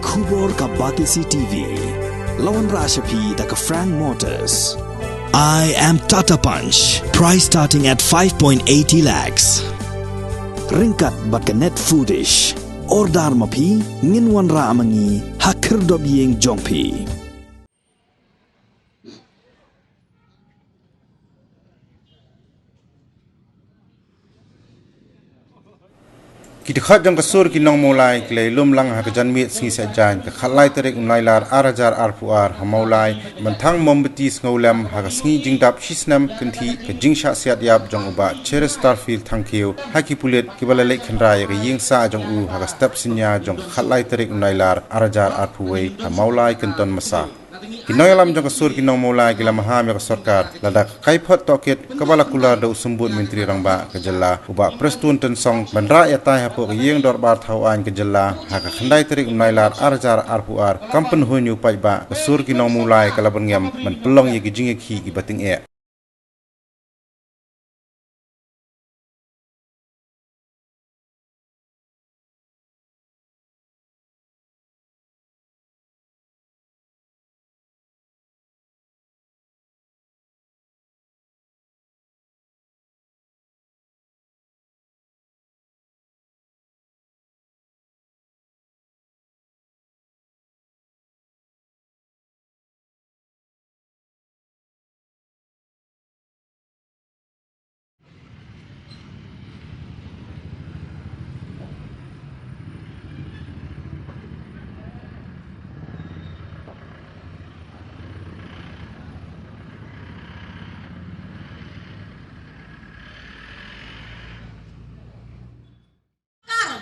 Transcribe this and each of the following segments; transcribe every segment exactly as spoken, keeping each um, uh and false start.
Khubor ka Batesi T V. La wanrah sha phi da ka Frank Motors. I am Tata Punch. Price starting at five point eighty lakhs. Ryngkat bad ka Net Foodish. Order ma phi, ngin wanrah ma ngi ha khyrdop ïing jong phi. Ki dkhot jong ka sur ki nong Mawlai ki la ïalum lang ha ka janmiet sngi Saitjaiñ ka khatlai tarik u Nailar ar hajar arphew ar ha Mawlai, ban thang mombati sngewlem ha ka sngi jingdap shisnem kynthih ka jingshah siat ïap jong u Bah Cheristarfield Thangkhiew ha ki pulit kiba la leit khynra ïa ka ïing sah jong u ha ka step synñia jong ka khatlai tarik u Nailar ar hajar arphew wei ha Mawlai Kynton Masa. Ki nongïalam jong ka sur ki nong Mawlai ki la maham ïa ka sorkar lada ka kaiphod tohkit kaba la kular da u Symbud Myntri Rangbah ka jylla u Bah Prestone Tynsong ban rah ïatai hapoh ka ïing dorbar thaw aiñ ka jylla ha ka khyndai tarik u Nailar ar hajar arphew ar. Kam pynhun ïa u paidbah, ka sur ki nong Mawlai ka la byrngem ban pynlong ïa ki jingïakhih kiba tyngeh. Kar,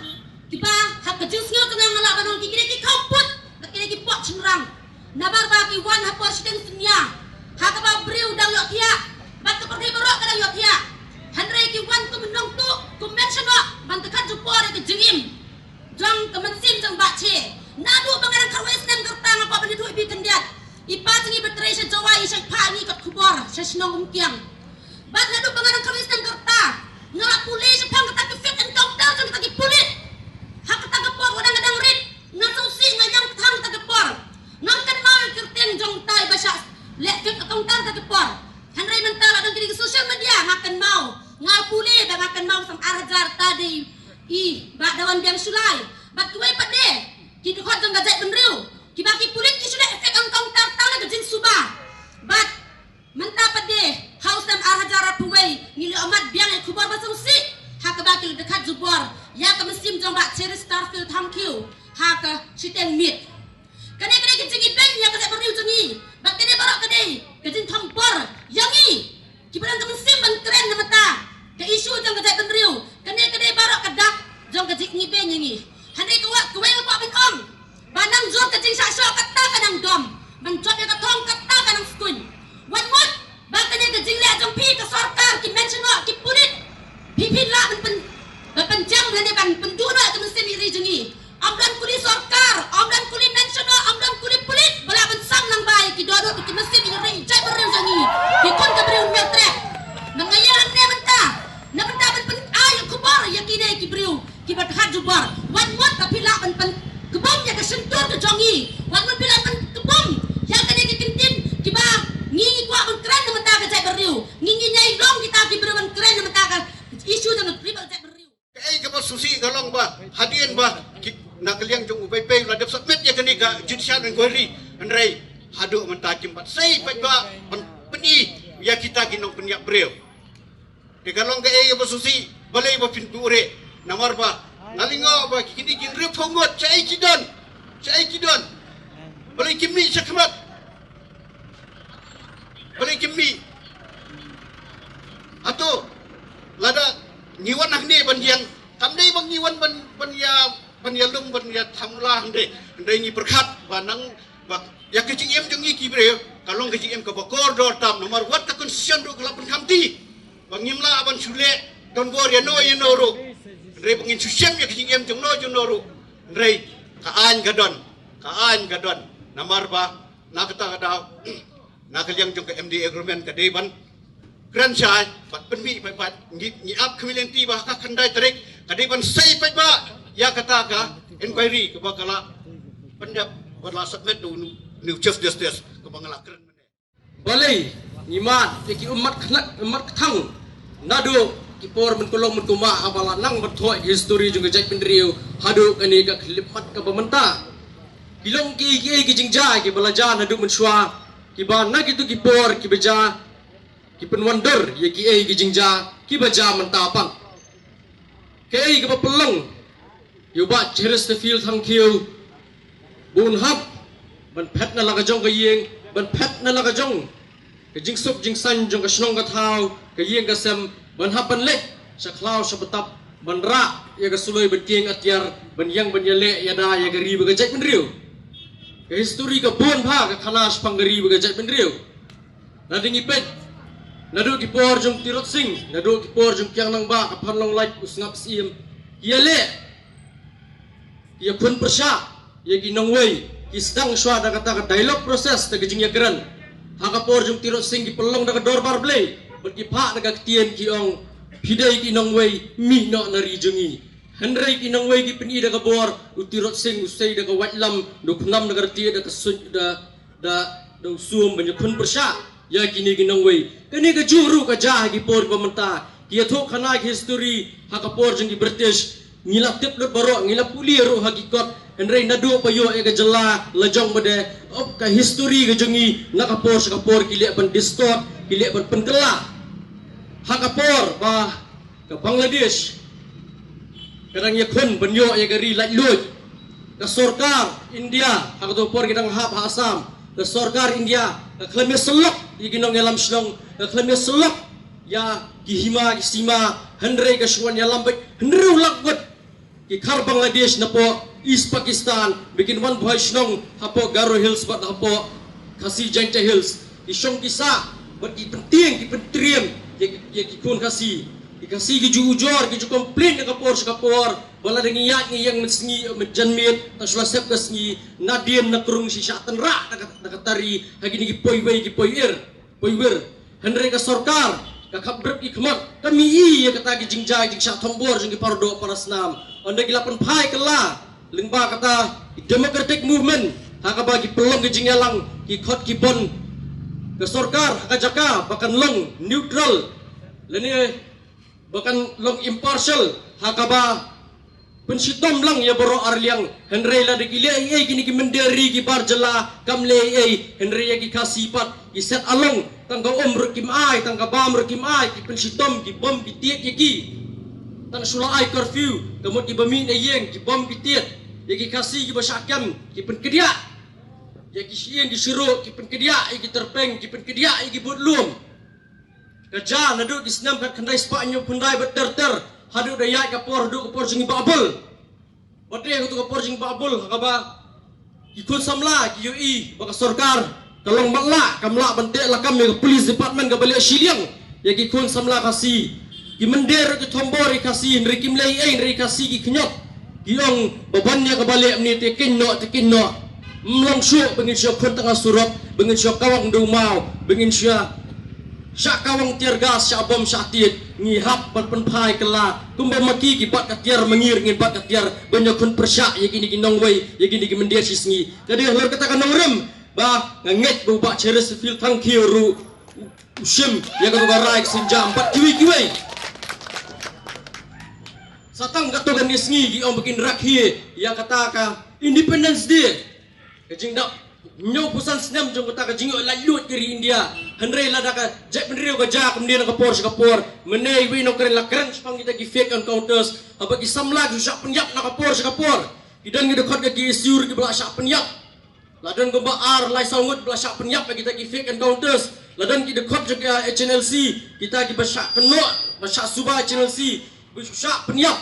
kiba ha ka jingsngew tang nga lah ban ong ki dei ki khawput, ki dei ki pok shynrang. Namar ba ki wan ha por shiteng synñia ha kaba briew dang ïohthiah bad ka pyrthei baroh ka dang ïohthiah. Hynrei ki wan kum nongtuh, kum mynshuwa ban dkhot jubor ïa ka jingim jong ka mynsiem jong Bah Che. Naduh ba nga dang khatwei snem ka rta nga kwah ban ïathuh ïa phi khyndiat, i pa jong ngi ba trei sha Jowai i shait phah ngi kot khubor sha shnong Umkiang. Bad naduh ba nga dang khatwei snem ka rta nga la pule shaphang kata ka fake encounter jong kata ki pulit. Ha kata ka por nga dang, nga dang rit, nga sngewsih, nga ïam kthang kata ka por. Ngam kynmaw ïa ka kyrteng jong utai ba shah leh fake encounter kata ka por. Hynrei mynta la don kine ki social media nga kynmaw, nga pule ba nga kynmaw sam ar hajar ta dei i Bah Dawanbiang Shullai bad kiwei pat de ki dkhot jong ka jaitbynriew kiba ki pulit ki shu leh fake encounter tang na ka jingsuba. Bad mynta pat de ha u snem ar hajar arphew wei ngi la ïohmat biang ïa ka khubor ba sngewsih ha kaba ki la dkhot jubor ïa ka mynsiem jong Bah Cheristarfield Thangkhiew ha ka shiteng miet. Kane ka dei ka jingibeiñ ïa ka jaitbynriew jong ngi bad kane baroh ka dei ka jingthombor ïa ngi kiba don ka mynsiem ban kren na bynta ka issue jong ka jaitbynriew. Kane ka dei baroh ka dak jong ka jingibeiñ ïa ngi. Hynrei ka wad kawei nga kwah ban ong ba nang jur ka jingshah shoh kata ka nang dom, ban jop ïa ka thong kata ka nang skuin. Wan mut ba kane ka jingleh jong phi ka sorkar, ki mynshuwa, ki pulit, phi phi lah ban pyn, ban pynjam lane ban pynduh noh ïa ka mynsiem ri jong ngi. Ym don kuli sorkar, ym don kuli mynshuwa, ym don kuli pulit ba lah ban sam lang ba ïa ki dohnud ki mynsiem ri jaitbynriew jong ngi, ki khun ka briew Hynñiewtrep. Nga ïa hangne mynta na bynta ban pynai ïa ka khubor ïa kine ki briew kiba dkhot jubor. Wan mut ba phi lah ban pynkbum ïa ka shyntur ka jong ngi. Wan mut phi lah ban kbum ïa kane ka kyntien kiba ngi ngi kwah ban kren na bynta ka jaitbynriew. Ngi ngi ñiewlong kita ki briew ban kren na bynta ka issue jong ka ri bad ka jaitbynriew. Kaei kaba sngewsih ka long ba hadien ba ki, na ka liang jong u Baipei la dep submit ïa kane ka judicial inquiry, hynrei haduh mynta kim pat sei pat ba ban pyni ïa kita ki nongpynïap briew. Te ka long kaei kaba sngewsih, balei ba phin buhrieh? Namar ba nga lyngngoh ba kine ki hynriewphew ngut shaei ki don, shaei ki don, balei kim mih shakhmat? Balei kim mih? Hato lada ngi wan hangne ban ïeng, kam dei ba ngi wan ban, ban ïa, ban ïalum, ban ïa thamla, hynrei, hynrei ngi pyrkhat ba nang, ba ïa ka jingim jong ngi ki briew ka long ka jingim kaba kordor tam, namar wat ka constitution ruh ka la pynkhamti ba ngim lah ban shu leh donbor ïano ïano ruh. Hynrei ba ngin shu shem ïa ka jingim jongno jongno ruh, hynrei ka aiñ ka don, ka aiñ ka don. Namar ba na kata ka daw na ka liang jong ka M D A agreement ka dei ban kren shai bad pynmih paidbah. Ngi, ngi ap community ba ha ka khyndai tarik ka dei ban sei paidbah ïa kata ka inquiry kaba ka la Pyndep bad la submit da u Chief Justice kaba nga la kren mynne. Balei ngi mad ïa ki ummat khnang ummat kthang naduh ki por mynkulong mynkumba haba la nang ban thoh ïa ki history jong ka jaitbynriew haduh kane ka khyllipmat kaba mynta. Ki long kiei kiei ki jingjia kiba la jia naduh mynshuwa kiba na kito ki por kiba jia ki pynwandur ïa kiei ki jingjia kiba jia mynta pat. Kaei kaba pynlong ïa u Bah Chesterfield Thangkhiew ba un hap ban phet na la ka jong ka ïing, ban phet na la ka jong ka jingsuk jingsaiñ jong ka shnong ka thaw, ka ïing ka sem, ban hap ban leit sha khlaw sha btap, ban rah ïa ka suloi ban kieng atiar, ban ïeng ban ïaleh ïada ïa ka ri bad ka jaitbynriew. Ka history ka bun bha ka khana shaphang ka ri bad ka jaitbynriew. Lada ngi peit naduh ki por jong Tirot Sing, naduh ki por jong Kiang Nangbah, ka Phan Long Lait, u Sngap Syiem, ki ïaleh, ki ïakhun pyrshah ïa ki nongwei, ki sdang shuwa da kata ka dialogue process, da ka jingïakren. Ha ka por jong Tirot Sing ki pynlong da ka dorbar blei bad ki phah da ka ktien, ki ong, phi dei ki nongwei, mih noh na ri jong ngi. Hynrei ki nongwei ki pyni da ka bor, u Tirot Sing u sei da ka waitlam, da u khnam da ka rtieh, da ka suit, da da, da u sum ban ïakhun pyrshah ïa kine ki nongwei. Kane kajuh ruh ka jia ha ki por ba mynta. Ki ïathuh khana ki history ha ka por jong ki British. Ngi la tip lut baroh, ngi la pule ruh ha ki kot. Hynrei naduh ba ïoh ïa ka jylla la jong bad, oh, ka history ka jong ngi na ka por sha ka por ki leh ban distort, ki leh ban pynkylla. Ha ka por ba ka Bangladesh ka dang ïakhun ban ïoh ïa ka ri laitluid, ka sorkar India, ha kato por ki dang hap ha Assam, ka sorkar India ka khlem ïasyllok ïa ki nongïalam shnong, ka khlem ïasyllok ïa ki hima ki sima, hynrei ka shu wan ïalam beit hynriew lak ngut ki khar Bangladesh napoh East Pakistan ba kin wan buhai shnong hapoh Garo Hills bad hapoh Khasi Jaintia Hills. Ki shong ki sah bad ki pyntieng ki pyntriem ïa ki, ïa ki khun Khasi. Ki Khasi ki ju ujor, ki ju complain na ka por sha ka por ba lada ngi ïaid ngi ïeng mynsngi, mynjanmiet, tang shu la sep ka sngi, nadien na krung shisha tynrah na ka, na ka tari ha kine ki poiwei ki poiwir, poiwir. Hynrei ka sorkar ka khapbrip ki khmat, ka mih ïa kata ki jingjia jingshah thombor jong ki paradoh parasnam. Ynda ki la pynphai kylla lyngba kata ki democratic movement ha kaba ki pynlong ki jingïalang, ki khot ki bun ka sorkar ha ka jaka ba kan long neutral lane ba kan long impartial ha kaba pynshitom lang ïa baroh arliang. Hynrei lada ki leh ei ei kine ki mynder ri ki bar jylla, kam leh ei ei, hynrei ïa ki Khasi pat ki set along, tang ka um ruh kim ai, tang ka bam ruh kim ai, ki pynshitom, ki bom ki tied ïa ki. Tang shu la ai curfew ka mut kiba mih na ïing, ki bom ki tied ïa ki Khasi kiba shah kem, ki pynkdiah ïa ki shyieng ki shiruh, ki pynkdiah ïa ki tyrpeng, ki pynkdiah ïa ki budlum. Ka jia naduh ki snem khatkhyndai spah hynñiewphew khyndai bad ter ter haduh da ïaid ka por, haduh ka por jong i Bah Bull. Bad te haduh ka por jong i Bah Bull ha kaba ki khun samla ki ïohi ba ka sorkar ka long matlah, kam lah ban teh lakam ïa ka police department kaba leh shiliang ïa ki khun samla Khasi. Ki mynder ki thombor ïa ki Khasi, hynrei kim leh ei ei, hynrei ki Khasi ki khñiot. Ki ong ba ban ïa kaba leh mynne te kynnoh, te kynnoh. Ym long shuh ba ngin shu khun tang ha surok, ba ngin shu kawang da u maw, ba ngin shu shah kawang tear gas, shah bom, shah tied. Ngi hap ban pynphai kylla kumba ma ki ki bat ka tiar, ma ngi ruh ngin bat ka tiar ban ïakhun pyrshah ïa kine ki nongwei, ïa kine ki mynder shisngi. Ka dei halor kata ka nongrim ba nga ngeit ba u Bah Chesterfield Thangkhiew ruh u shim ïa kato ka rai ka sienjam bad kiwei kiwei. Sa tang kato kane ka sngi ki ong ba kin rakhe ïa kata ka Independence Day, ka jingdap hynñiewphew san snem jong kata ka jingïoh laitluid ka ri India. Hynrei lada ka jaitbynriew ka jia kumne na ka por sha ka por, mynne iwei i nongkren la kren shaphang kita ki fake encounters, haba ki samla ki shah pynïap na ka por sha ka por. Ki don ki dkhot ka K S U ruh kiba la shah pynïap. La don kumba ar lai saw ngut ba la shah pynïap ha kita ki fake encounters. La don ki dkhot jong ka H N L C, kita kiba shah kynnoh, ba shah suba H N L C, ba shah pynïap.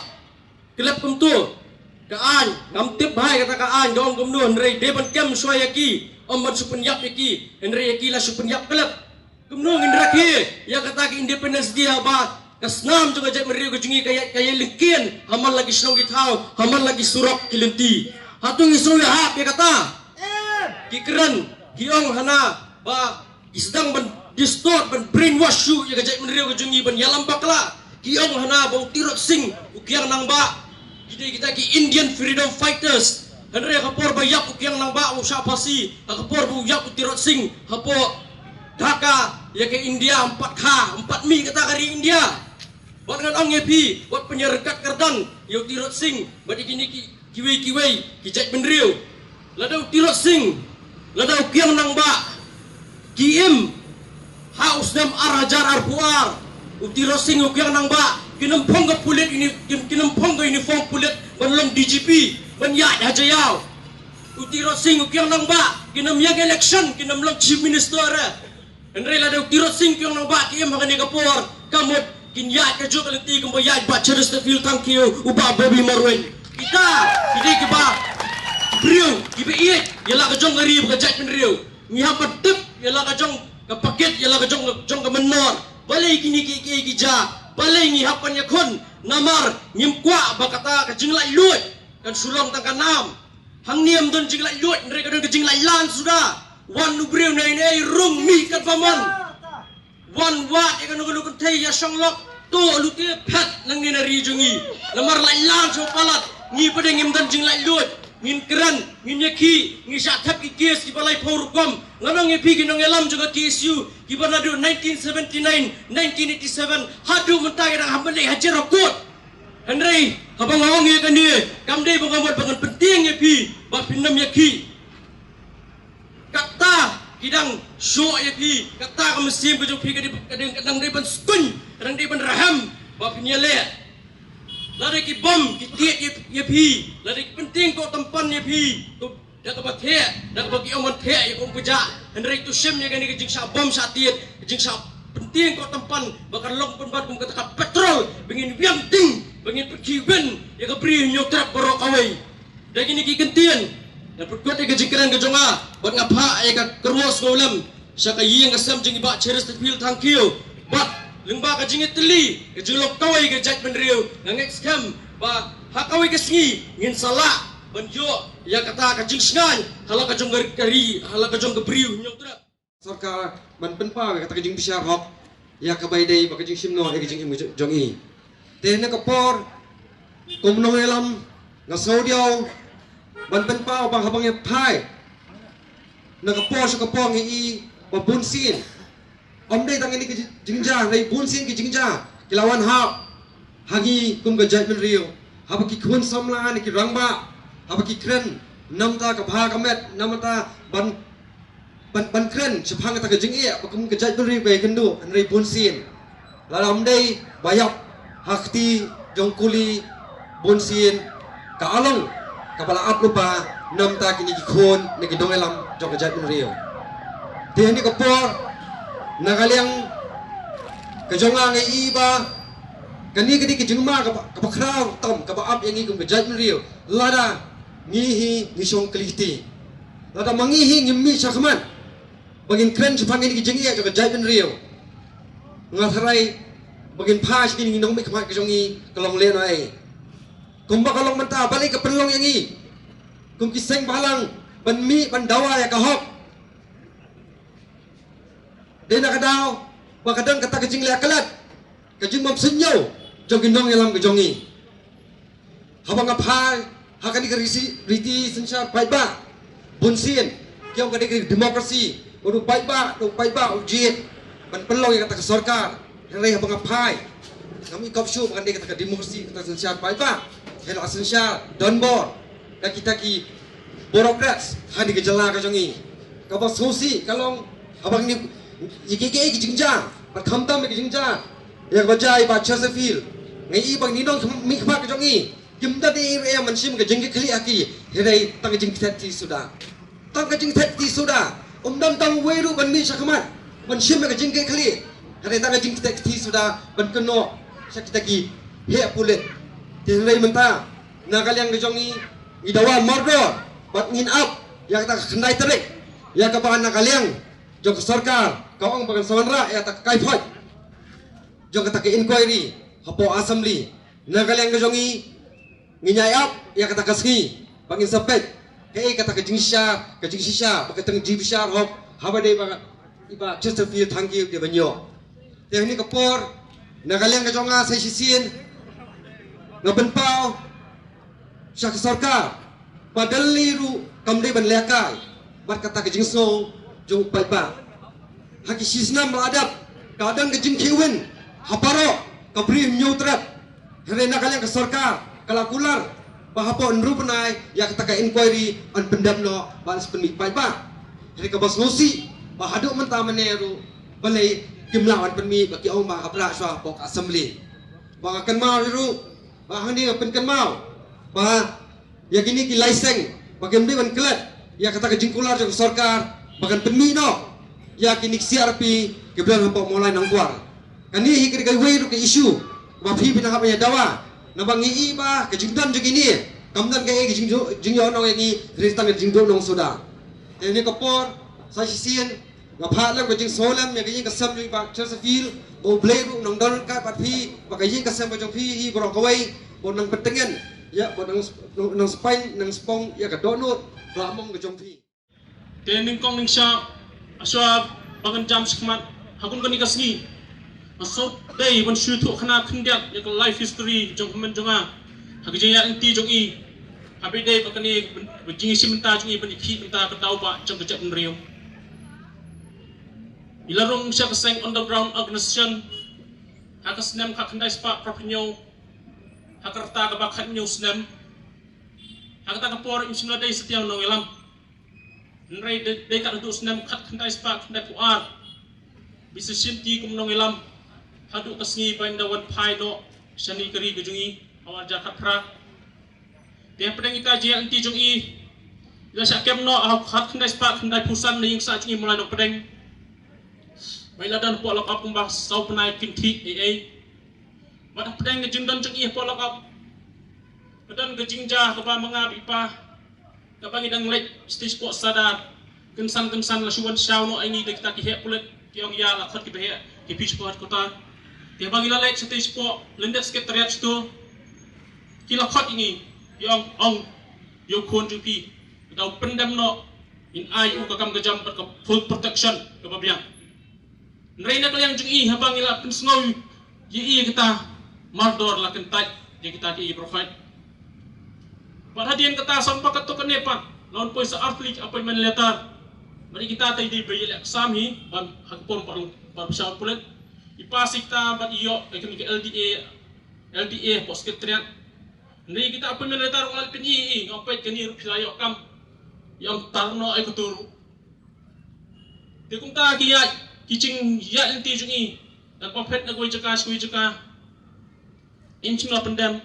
Khlem kumto, ka aiñ, ngam tip bha ïa kata ka aiñ ka ong kumno, hynrei dei ban kem shuwa ïa ki, ym ban shu pynïap ïa ki, hynrei ïa ki la shu pynïap khlem. Kumno ngin rakhe ïa kata ka Independence Day haba ka snam jong ka jaitbynriew ka jong ngi ka ïai, ka ïai lyngkien ha man la ki shnong ki thaw, ha man la ki surok ki lynti. Hato ngi sngew ïahap ïa kata? Ki kren, ki ong hana ba ki sdang ban distort, ban brainwash shuh ïa ka jaitbynriew ka jong ngi, ban ïalam bakla. Ki ong hana ba u Tirot Sing, u Kiang Nangbah, ki dei kita ki Indian freedom fighters. Hynrei ha ka por ba ïap u Kiang Nangbah u shah phasi, ha ka por ba u ïap u Tirot Sing hapoh Dhaka, ïa ka India ym pat kha, ym pat mih kata ka ri India. Bad ngan ong ïa phi, wat pynïaryngkat kyrdan ïa u Tirot Sing bad ïa kine ki, kiwei kiwei ki jaitbynriew. Lada u Tirot Sing, lada u Kiang Nangbah ki im ha u snem ar hajar arphew ar, u Tirot Sing, u Kiang Nangbah kin ym phong ka pulit uni-, kin, kin ym phong ka uniform pulit ban long D G P ban ïaid ha Jaïaw. U Tirot Sing, u Kiang Nangbah kin ym ïeng election, kin ym long chief minister eh. Hynrei lada u Tirot Sing, u Kiang Nangbah ki im ha kane ka por, ka mut kin ïaid kajuh ka lynti kumba ïaid Bah Chesterfield Thangkhiew, u Bah Bobby Marwein. Kita ki dei kiba briew kiba ïeit ïa la ka jong ka ri bad ka jaitbynriew. Ngi hap ban tip ïa la ka jong ka pakit, ïa la ka jong, jong ka mynnor. Balei kine kiei kiei ki jia, balei ngi hap ban ïakhun? Namar ngim kwah ba kata ka jinglaitluid kan shu long tang ka nam. Hangne ym don jinglaitluid, hynrei ka don ka jinglaitlan suda. Wan u briew na ine i rung mih katba mon. Wan wad ïa kano kano kynthei ïa shong lok, to lute phet nangne na ri jong ngi. Namar laitlan sha palat, ngi pat de ngim don jinglaitluid. Ngin kren, ngin ïakhih, ngi shah thep ki case kiba laiphew rukom. Ngan ong ïa phi ki nongïalam jong ka K S U kiba naduh nineteen seventy-nine, nineteen eighty-seven haduh mynta ki dang hap ban leit hajar ha court. Hynrei haba nga ong ïa kane, kam dei ba nga mut ba ngan pyntieng ïa phi ba phin ym ïakhih. Kata ki dang shoh ïa phi, kata ka mynsiem ka jong phi ka dei, ka dei, ka dang dei ban skun, ka dang dei ban rhem ba phin ïaleh. Lada ki bom ki tied ïa, ïa phi, lada ki pyntieng ko tympan ïa phi, to da kaba theh, da kaba ki ong ban theh ïa ka um ka jah. Hynrei to shim ïa kane ka jingshah bom shah tied, ka jingshah pyntieng ko tympan ba kan long pynban kum kata ka petrol ba ngin wiam ding, ba ngin pynkhih win ïa ka Bri Hynñiewtrep baroh kawei. Da kine ki kyntien ngan pynkut ïa ka jingkren ka jong nga bad nga phah ïa ka kyrwoh sngewlem sha ka ïing ka sem jong i Bah Chesterfield Thangkhiew. Bad lyngba ka jingïatylli ka jinglong kawei ka jaitbynriew, nga ngeit skhem ba ha kawei ka sngi ngin sa lah ban ïoh ïa kata ka jingshngaiñ ha la ka jong ka ri, ha la ka jong ka Bri Hynñiewtrep. Sorkar ban pynpaw ïa kata ka jingbishar hok ïa kaba ïadei bad ka jingshim noh ïa ka jingim jong i. Te na ka por kum nongïalam nga sngewdiaw ban pynpaw ba haba ngi phai na ka por sha ka por ngi i ba bun sien, ym dei tang kine ki jingjia, hynrei bun sien ki jingjia ki la wan hap ha ngi kum ka jaitbynriew. Haba ki khun samla ne ki rangbah, haba ki kren, namar ta ka bha ka met, namar ta ban ban, ban kren shaphang kata ka jingeh ba kum ka jaitbynriew ka ïakynduh, hynrei bun sien lada ym dei ba ïap ha kti jong kuli, bun sien ka long kaba la ap lypa namar ta kine ki khun ne ki nongïalam jong ka jaitbynriew. Te ha kane ka por na ka liang ka jong nga nga i ba kane ka dei ka jingma kaba, kaba khraw tam kaba ap ïa ngi kum ka jaitbynriew. Lada ngi hi ngi shong kylli kti, lada ma ngi hi ngim mih shakhmat ba ngin kren shaphang kine ki jingeh jong ka jaitbynriew, nga tharai ba ngin phai sha kine ki nongmihkhmat ka jong ngi ka long lehnohei. Kumba ka long mynta, balei ka pynlong ïa ngi kum ki seng bhalang ban mih ban dawa ïa ka hok? Dei na ka daw ba ka don kata ka jingleh klet, ka jingbym sngewthuh jong ki nongïalam ka jong ngi. Haba nga phai ha kane ka riti, riti synshar paidbah, bun sien ki ong ka dei ka democracy, ba u paidbah, u paidbah u jied ban pynlong ïa kata ka sorkar. Hynrei haba nga phai, ngam i kop shuh ba ka dei kata ka democracy, kata ka synshar paidbah. Hynrei la synshar donbor da kita ki bureaucrats ha kane ka jylla ka jong ngi. Kaba sngewsih ka long haba ngi ïa ki, ki, ki jingjia, ba khamtam ïa ki jingjia ïa kaba jia i Bah Chesterfield, nga i ba ngi nongmihkhmat ka jong ngi kim da dei ïa ban shim ka jingkitkhlieh ha ki, hynrei tang ka jingkitkhlieh suda. Tang ka jingkitkhlieh suda. Ym don tang uwei ruh ban mih shakhmat ban shim ka jingkitkhlieh, hynrei tang ka jingkitkhlieh suda ban kynnoh sha kita ki heh pulit. Te hynrei mynta na ka liang ka jong ngi, ngi dawa mardor bad ngin ap ïa kata ka khyndai tarik ïa kaba na ka liang jong ka sorkar ka ong ba kan sa wanrah ïa kata ka kaiphod jong kata ka inquiry hapoh Assembly. Na ka liang ka jong ngi, ngin ïa ap ïa kata ka sngi ba ngin sa peit kaei kata ka jingshisha, ka jingshisha ba ka tang jingbishar hok haba dei ba i Bah Chesterfield Thangkhiew dei ban ïoh. Te ha kane ka por na ka liang ka jong nga sa shisien nga pynpaw sha ka sorkar Ba Delhi ruh kam dei ban lehkai bad kata ka jingsngew jong u paidbah. Ha ki shisnem ba la dep ka don ka jingkhih win ha baroh ka Bri Hynñiewtrep. Hynrei na ka liang ka sorkar ka la kular ba hapoh hynriew bnai ïa kata ka inquiry yn pyndep noh bad sa pynmih paidbah. Hynrei kaba sngewsih ba haduh mynta mynne ruh balei kim lah ban pynmih, ba ki ong ba ka prah shuwa hapoh ka assembly. Ba nga kynmaw ruh ba hangne nga pynkynmaw ba ïa kine ki lai seng ba kim dei ban klet ïa kata ka jingkular jong ka sorkar ba kan pynmih noh ïa kine ki C R P ki briew hapoh Mawlai Nongkwar. Kane hi ka dei kawei ruh ka issue ba phi phi nang hap ïa dawa, naba ngi i ba ka jingdon jong kine kam don kaei ka jingjo-, jingïohnong ïa ngi, hynrei tang ka jingduhnong suda. Te ne ka por sa shisien nga phah lem ka jingsngewlem ïa ka ïing ka sem jong i Bah Chesterfield, ba U Blei ruh u nang don ryngkat bad phi, ba ka ïing ka sem ka jong phi hi baroh kawei ba un nang pyntngen ïa, ba un nang, nang, nang spaiñ, nang spong ïa ka dohnud ba la mong ka jong phi. Te nyngkong nyngshap, shuwa ba ngan jam shakhmat ha kum kane ka sngi, nga sngewdei ban shu ïathuh khana khyndiat ïa ka life history jong ka hynmen jong nga ha ka jingïaid lynti jong i. Haba ïadei bad kane ka jingïashim bynta jong i ban ïakhih bynta ka daw ba jong ka jaitbynriew, i la rung sha ka seng underground organisation ha ka snem khatkhyndai spah phra phew hynñiew, ha ka rta kaba khathynñiew snem. Ha kata ka por im shym la dei satia u nongïalam. Hynrei dei, dei kat haduh snem khatkhyndai spah khyndai phew ar ba i sa shim kti kum nongïalam haduh ka sngi ba in da wan phai noh shane ka ri ka jong i ha u ar hajar khatphra. Te hapdeng ita jingïaid lynti jong i, i la shah kem noh ha khatkhyndai spah khyndai phew san na ïing sah jong i Mawlai Nongpdeng, ba i la don hapoh lockup kumba saw bnai kynthih ei ei. Bad hapdeng ka jingdon jong i hapoh lockup, ka don ka jingjia kaba ma nga bad i pa kaba ngi dang leit shatei shapoh Sadar. Kynsan kynsan la shu wan shaw noh ïa ngi da kita ki heh pulit, ki ong ïa la khot kiba heh ki phi shapoh headquarter. Te haba ngi la leit shatei shapoh Lyndet Secretariat shato, ki la khot ïa ngi, ki ong, ong ïa u khun jong phi, ka dei ban pyndem noh, in ai u ka kam ka jam bad ka full protection kaba biang. Hynrei na ka liang jong i, haba ngi la pynsngew ïa i, kita mardor la kyntait ïa kita ki, i prophet. Bad hadien kata sa ym pat katto katne pat, la wan poi sa artylli ki appointment letter. Bad ïa kita te i dei ba ïaleh exam hi ban ha ka por ba long, ba long sha pulit. I pass ïa kita bad i ïoh ïa kane ka L D A, L D A hapoh Secretariat. Hynrei ïa kita appointment letter nga la pyn-i ïa i, nga ong peit kane ruh phi la ïoh kam. I ong tar noh ïa kato ruh. Te kumta ki ïaid, ki jingïaid lynti jong i, na kaba phet na kawei jaka sha kawei jaka, im shym la pyndem.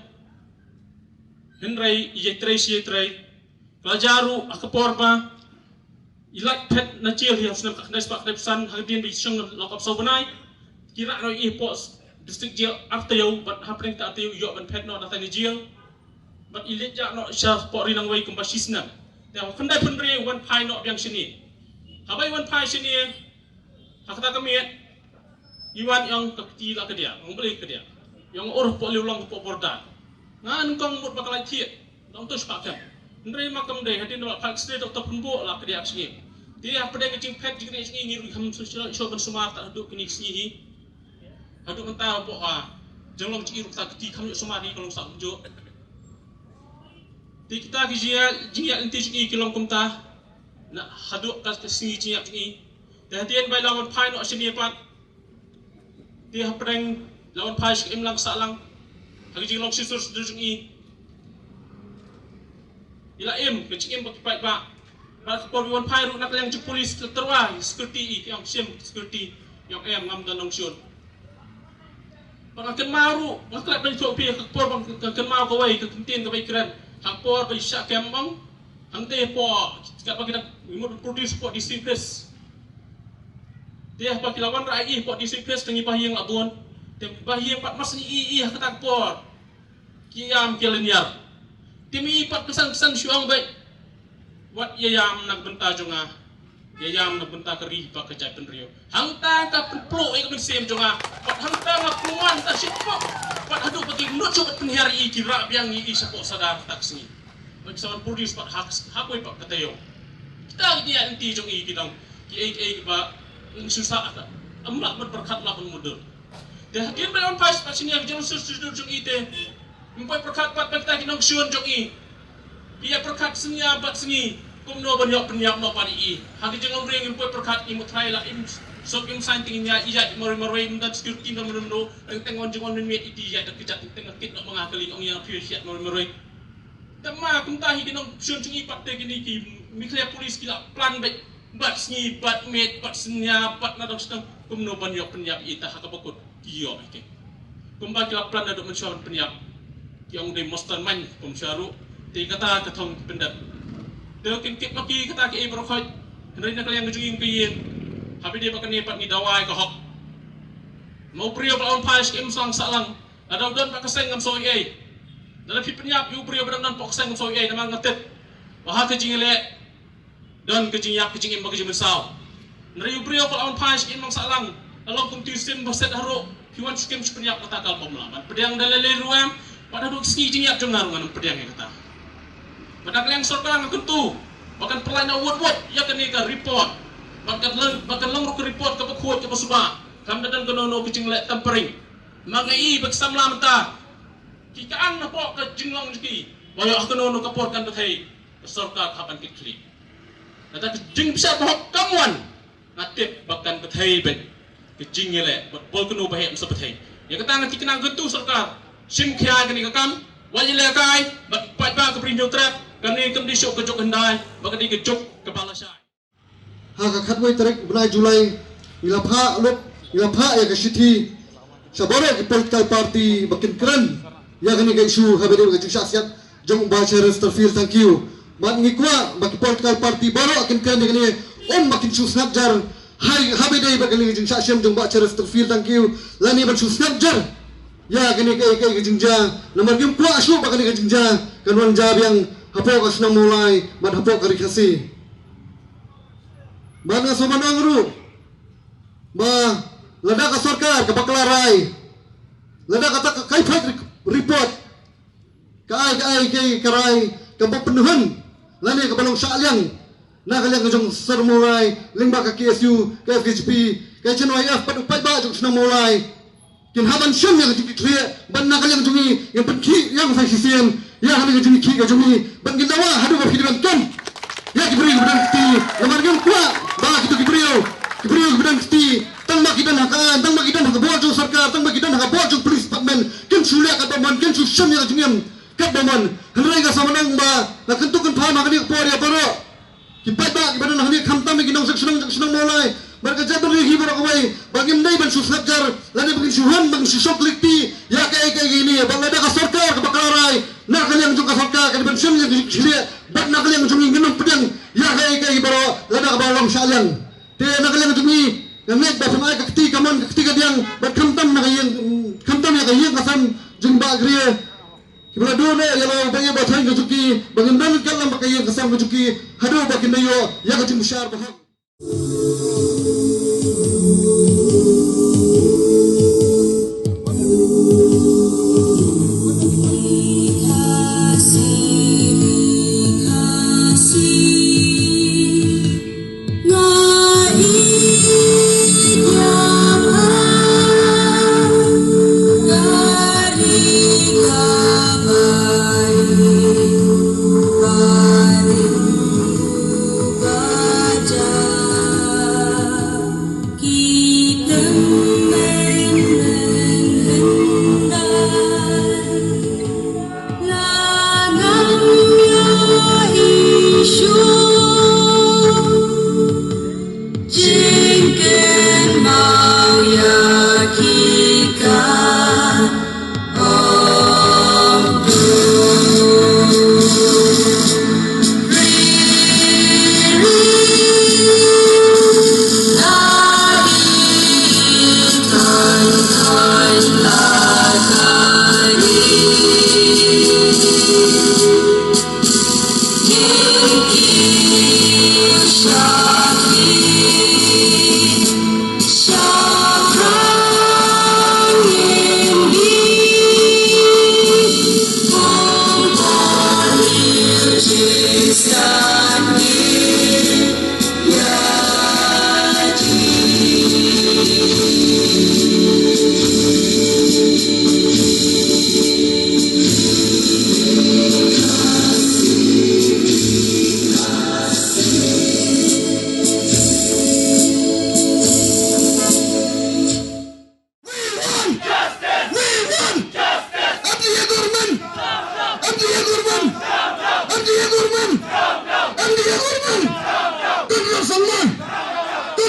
Hynrei ïatrei shi ïatrei, ka la jia ruh ha ka por ba i la phet na jail hi ha u snem khatkhyndai spah khyndai phew san, hadien ba i shong lockup saw bnai, ki rah noh ïa i hapoh District Jail ar taïew, bad hapdeng kita ar taïew i ïoh ban phet noh na tang ïa jail. Bad i leit ïaid noh shapoh Ri Nongwei kumba shi snem. Te ha u khyndai phew hynriew i wan phai noh biang shane. Haba i wan phai shane, ha kata ka miet i wan i ong ka kti la kadiah, ong balei kadiah. I ong ur hapoh Liulong hapoh border. Nga nyngkong mut ba ka la thiah, ong to shipah kem. Hynrei ma kam dei, hadien ba phai X-ray doktor pynbok la kadiah ka sngi. Te hapdeng ka jingphet jingknieh jong i ngi ruh kham shu shu ban sumar tad haduh kine ki sngi hi. Haduh mynta hapoh, ah, jinglong jong i ruh kata kti kham ïoh sumar hi ka long sah kumjuh. Te kita ki jingïaid, jingïaid lynti jong i ki long kumta na haduh ka, ka sngi jingïaid jong i. Te hadien ba i la wan phai noh shane pat, te hapdeng la wan phai sha ka imlang sahlang ha ka jinglong shisur shisur jong i. I la im ka jingim bad ki paidbah. Bad ka por ba i wan phai ruh na ka liang jong police ki la tyrwa ïa security, i ki ong shim security, i ong em, ngam don nongshun. Bad nga kynmaw ruh, nga klet ban ïathuh ïa phi, ha ka por ba nga kynmaw kawei ka ktien kaba i kren ha ka por ba i shah kem, ong hangtei hapoh, katba ki dang, i mut produce hapoh D C office. Te haba ki la wanrah ïa i hapoh D C office, tang i bahaïing la bun. Te bahaïing pat mar shu i i ha kata ka por, ki ïam ki lynñiar. Te ma i pat kynsan kynsan shu ong beit, wat ïa ïam na ka bynta jong nga, ïa ïam na ka bynta ka ri bad ka jaitbynriew. Hangta ka pynpluh ïa ka mynsiem jong nga, bad hangta nga pynwan ta shipok, bad haduh ba ki nud shuh ban pynhiar ïa i, ki rah biang ïa i shapoh Sadar ha kata ka sngi. Bad ki sa wan produce pat ha, ha kawei pat ka taïew. Kita ki jingïaid lynti jong i ki dang, kiei kiei kiba ym shu sah, ym lah ban pyrkhat, ym lah ban mutdur. Te hadien ba i wan phai pat shane ha ka jinglong shisur shisur jong i te, ym poi pyrkhat pat ba kita ki nongshun jong i Ïa pyrkhat synñia bad sngi kumno ban ïoh pynïap noh pat ïa i. Ha ki jinglong ring im poi pyrkhat im u trai la im sop im sain ting ïa i ïa i marwei marwei mynta security no mynno ring teng wan jingwan mynmiet i ti ïa da ki jat teng kit noh manga kali ong ïa phi siat marwei marwei. Te ma kumta hi ki nongshun jong i pat te kini ki Meghalaya police ki la plan bad bad sngi bad miet bad synñia bad na dong sdang kumno ban ïoh pynïap i ta ha kaba kut. Ïoh ïa ki. Kumba ki la plan naduh mynshuwa ban pynïap. Ki ong dei mastermind kumsharu. Te kata ka thong pyndep. Te kin kit ma ki kata ki ei baroh khoit. Hynrei na ka liang ka jong i ka ïing. Haba dei ba kane pat ngi dawa ïa ka hok. Ma u briew ba la wan phai sha ki im song sahlang. Lada u don bad ka seng ngam soi ei. Lada phi pynïap ïa u briew ba dang don bad ka seng ngam soi ei namar nga tip ba ha ka jingïaleh don ka jingïap ka jingim bad ka jingmynsaw. Hynrei u briew ba la wan phai sha ki im sahlang la long kum tu sim ba set haruh phi wan sha kim sha pynïap kata ka la bym lah ban pdiang da lei lei ruh em. Bad haduh ki sngi jingïap jong nga ruh ngan ym pdiang ïa kata. Bad na ka liang sorkar nga kyntu ba kan pynlait noh wut wut ïa kane ka report. Bad kan long, bad kan long ruh ka report kaba khuid kaba suba. Kam da don kano kano ka jingleh tampering. Ma nga i ba ki samla mynta ki ka ang na pok ka jinglong jong ki. Ba ïoh ha kano kano ka por kan bthei ka sorkar hap ban kit khlieh. Kata ka jingbishar ba hok kam wan. Nga tip ba kan bthei bad ka jingïaleh bad bol kano ba heh mynta bthei. Ïa kata nga thikna kyntu sorkar shim khia kane ka kam. Wat ïalehkai bad paidbah ka Bri Hynñiewtrep. Kane kam dei shuh ka juk hyndai ba ka dei ka juk kaba lashai. Ha ka khatwei tarik bnai July ngi la phah lut, ngi la phah ïa ka shithi sha baroh ki political party ba kin kren ïa kane ka issue haba dei ka jingshah siat jong u Bah Cheristerfield Thangkhiew. Bad ngi kwah ba ki political party baroh kin kren ïa kane, ym ba kin shu sngap jar. Hai haba dei ba kane ka jingshah shiom jong u Bah Cheristerfield Thangkhiew lane ban shu sngap jar ïa kane ka, ka, ka jingjia. Namar ngim kwah shuh ba kane ka jingjia kan wan jia biang hapoh ka shnong Mawlai bad hapoh ka Ri Khasi. Bad nga sngewbha ong ruh ba lada ka sorkar ka bakla rai, lada kata ka kaiphai report ka ai, ka ai ka rai kaba pynhun lane kaba long shah liang na ka liang ka jong Shnong Mawlai lyngba ka K S U, ka F K J P, ka H N Y F bad u paidbah jong Shnong Mawlai. Kin hap ban shem ïa ka jingkitkhlieh bad na ka liang jong ngi ngin pynkhih ïa ka shisien ïa ka liang jong ngi, khih ka jong ngi bad ngin dawa haduh ba phi dang kem ïa ki briew kiba dang kti. Namar ngim kwah ba kito ki briew, ki briew kiba dang kti tang ba ki don ha ka, tang ba ki don ha ka bor jong sorkar, tang ba ki don ha ka bor jong police department kin shu leh katba mon, kin shu shem ïa ka jingim katba mon. Hynrei nga sngewbha ong ba nga kyntu kynpham ha kane ka por ïa baroh ki paidbah kiba don hangne khamtam ïa ki nongshong shnong jong shnong Mawlai bad ka jaitbynriew hi baroh kawei ba ngim dei ban shu sngap jar lane ba ngin shu hon ba ngin shu shong klik ti ïa kaei kaei kine. Bad lada ka sorkar ka bakla rai, na ka liang jong ka sorkar ka dei ban shem ïa ka jingkitkhlieh bad na ka liang jong ngi ngin ym pdiang ïa kaei kaei baroh lada kaba long shah liang. Te na ka liang jong ngi nga ngeit ba phin ai ka kti kamon ka kti kadiang bad khamtam na ka ïing, khamtam ïa ka ïing ka sem jong Bah Kri. Kiba la duh ne ïa la ba ïa ba thaiñ ka jong ki ba ngin don ryngkat lang bad ka ïing ka sem ka jong ki haduh ba kin da ïoh ïa ka jingbishar ba hok.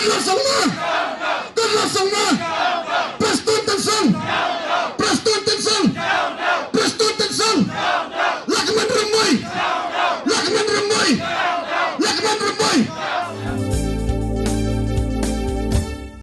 Ka la song ma. Ka la song ma.